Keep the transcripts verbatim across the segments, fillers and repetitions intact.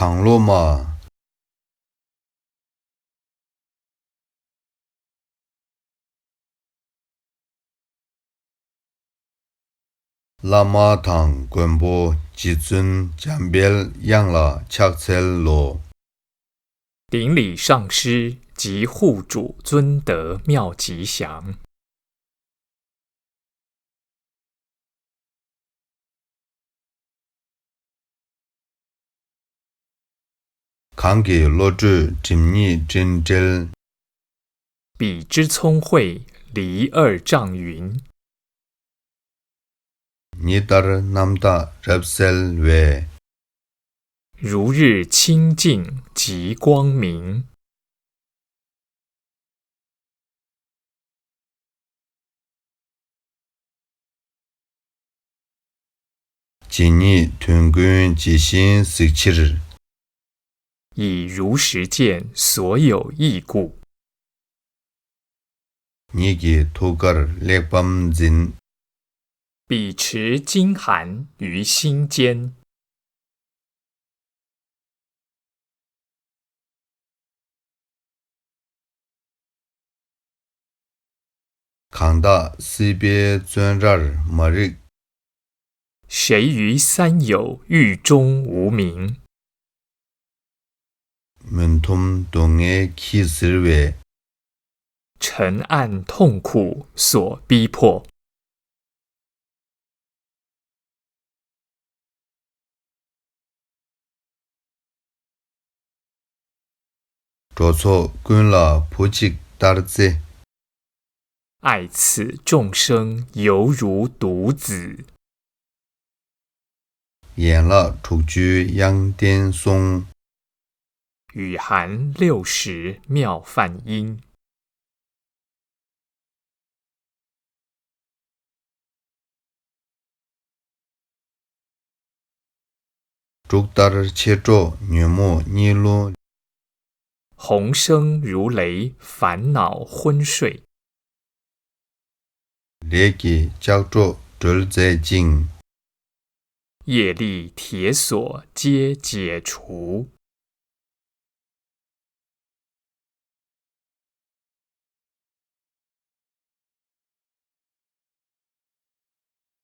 གང་བློ་མ། བླ་མ་དང་མགོན་པོ་རྗེ་བཙུན་འཇམ་དཔལ་དབྱངས་ལ་ཕྱག་འཚལ་ལོ། 顶礼上师及护主尊德妙吉祥。 གང་གི་བློ་གྲོས་སྒྲིབ་གཉིས་སྤྲིན་བྲལ། 比之聪慧离二丈云。 ཉི་ལྟར་རྣམ་དག་རབ་གསལ་བའི། 如日清净极光明。 ཇི་སྙེད་དོན་ཀུན་ཇི་བཞིན་གཟིགས་ཕྱིར། 以如实见所有义故。 ཉིད་ཀྱི་ཐུགས་ཀར་གླེགས་བམ་འཛིན། 笔持金函于心间。 གང་དག་སྲིད་པའི་བཙོན་རར་མ་རིག། 谁于三有域中无名？ མུན་འཐོམས་སྡུག་བསྔལ་གྱིས་གཟིར་བའི། 沉暗痛苦所逼迫。 འགྲོ་ཚོགས་ཀུན་ལ་བུ་གཅིག་ལྟར་བརྩེ། 爱此众生犹如独子。 ཡན་ལག་དྲུག་ཅུའི་དབྱངས་ལྡན་གསུང་། 语含六十妙梵音。 འབྲུག་ལྟར་མཆེད་གྲོགས་ཉོན་མོངས་གཉིད་ལུང་། 洪声如雷，烦恼昏睡。 ལས་ཀྱི་ལྕགས་སྒྲོག་སྒྲོལ་མཛད་ཅིང་། 业力铁锁皆解除。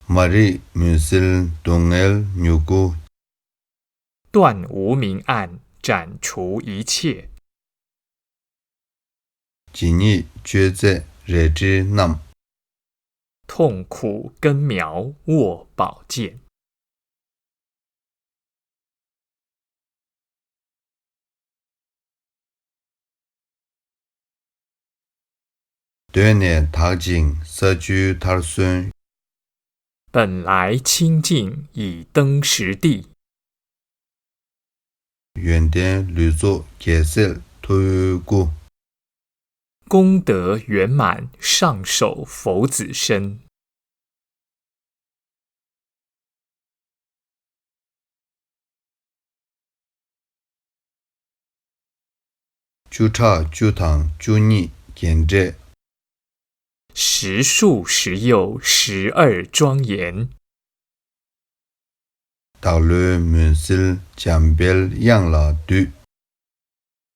མ་རིག་མུན་སེལ་སྡུག་བསྔལ་མྱུ་གུ། 断无明暗，斩除一切。 ཇི་སྙེད་གཅོད་མཛད་རལ་གྲི་བསྣམས། 痛苦根苗握宝剑。 གདོད་ནས་དག་ཅིང་ས་བཅུའི་མཐར་སོན། 本来清净，已登实地。 ཡོན་ཏན་ལུས་རྫོགས་རྒྱལ་སྲས་ཐུ་བོའི་སྐུ། 功德圆满，上首佛子身。 བཅུ་ཕྲག་བཅུ་དང་བཅུ་གཉིས་རྒྱན་སྤྲས། 十树十叶十二庄严。 བདག་བློའི་མུན་སེལ་འཇམ་དཔལ་དབྱངས་ལ་འདུད།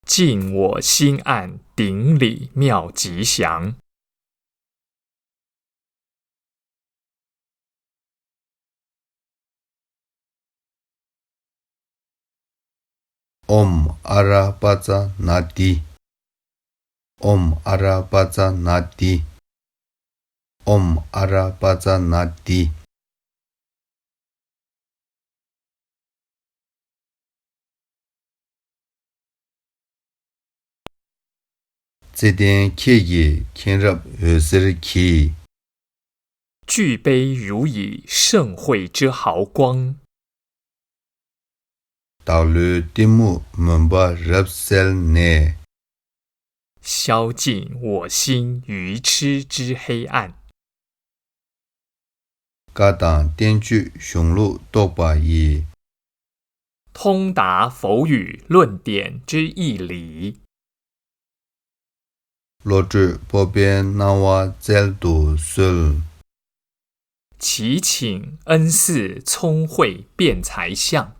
尽我心安，顶礼妙吉祥。 ཨོཾ་ཨ་ར་པ་ཙ་ན་དྷཱིཿ། ཨོཾ་ཨ་ར་པ་ཙ་ན་དྷཱིཿ། ཨོཾ་ཨ་ར་པ་ཙ་ན་དྷཱིཿ། བརྩེ་ལྡན་ཁྱེད་ཀྱི་མཁྱེན་རབ་འོད་ཟེར་གྱིས། 俱悲如以盛会之毫光。 བདག་བློའི་གཏི་མུག་མུན་པ་རབ་བསལ་ནས། 消尽我心愚痴之黑暗。 བཀའ་དང་བསྟན་བཅོས་གཞུང་ལུགས་རྟོགས་པ་ཡི། 通达佛语论典之义理。 བློ་གྲོས་སྤོབས་པའི་སྣང་བ་བསྩལ་དུ་གསོལ། 祈请恩赐聪慧辩才相。